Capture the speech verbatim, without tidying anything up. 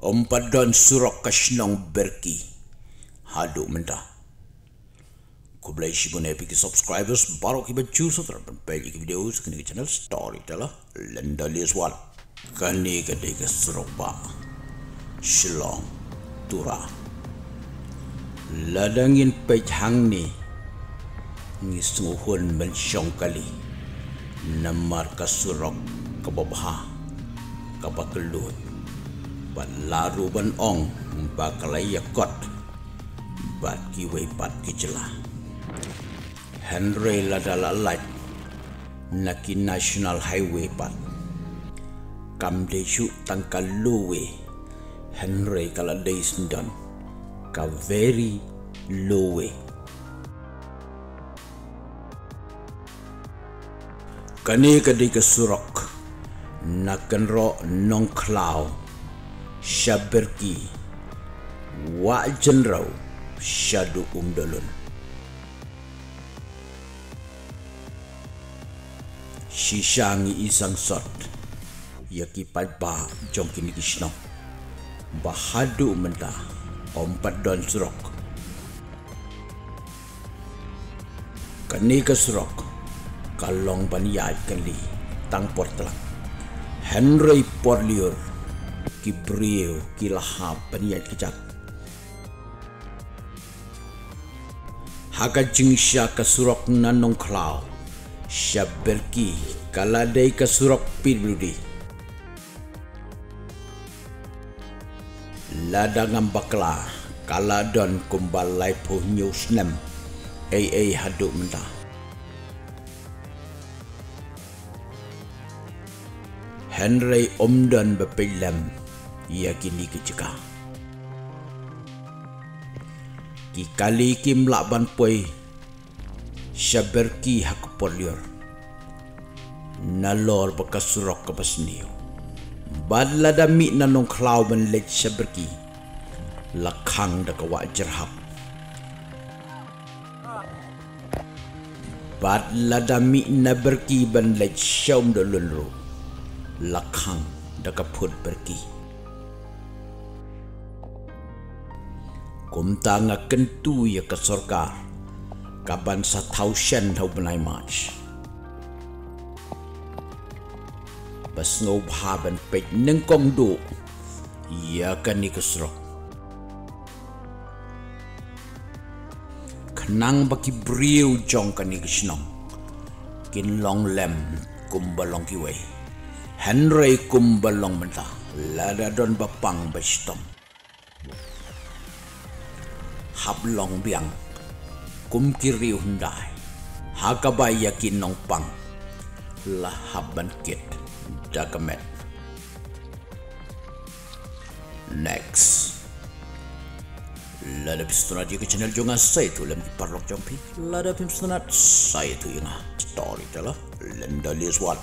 Ym pat don surok ka shnong Berki haduh mynta. Khublei shibun ïa phi ki subscribers baroh kiba ju subscribe ban peit ïa ki video ha kane ka channel Storyteller Lynda Leswan. Kane ka dei ka surok ba Shillong, Tura. Lada ngin peit hangne ngi sngewhun ban shong kali namar ka surok kaba bha, kaba kylluid, bad la ruh ban ong ba ka la ïakot bad kiwei pat ki jylla. Hynrei lada la lait na ki national highway pat, kam dei shuh tang ka low way, hynrei ka la dei sngewdon ka very low way. Kane ka dei ka surok na kynroh Nongkhlaw sha Berki, Wah Jynrew shaduh Umdohlun. Shisha ngi i sangsot ïa ki paidbah jong kine ki shnong ba haduh mynta ym pat don surok. Kane ka surok ka long ban ïaid kali tang por tlang, hynrei por lyiur ki briew ki la hap ban ïaid kjat. Ha ka jingshisha ka surok na Nongkhlaw sha Berki ka la dei ka surok P W D. Lada ngam bakla ka la don kumba laiphew hynñiew snem ei ei haduh mynta. Hynrei ym don ba peit lem ïa kine ki jaka. Ki kali kim lah ban poi sha Berki ha ka por lyiur nalor ba ka surok kaba sniew. Bad lada mih na Nongkhlaw ban leit sha Berki, la khang da ka Wah Jyrhap. Bad lada mih na Berki ban leit sha Umdohlun ruh, la khang da ka Phut Berki. Kumta nga kyntu ïa ka sorkar ka ban sa thaw shen ha u bnai March ba sngewbha ban peit nyngkong duh ïa kane ka surok, khnang ba ki briew jong kane ka shnong kin long lem kumba long kiwei. Hynrei kumba long mynta, lada don ba pang ba shitom, hap long biang kum ki riew hyndai, ha kaba ïa ki nongpang la hap ban kit da ka met. Next. Lada phi sngewtynnat ïa ka channel jong nga, sa ïathuh lem ki paralok jong phi. Lada phim sngewtynnat, sa ïathuh ïa nga. Storyteller Lynda Leswan.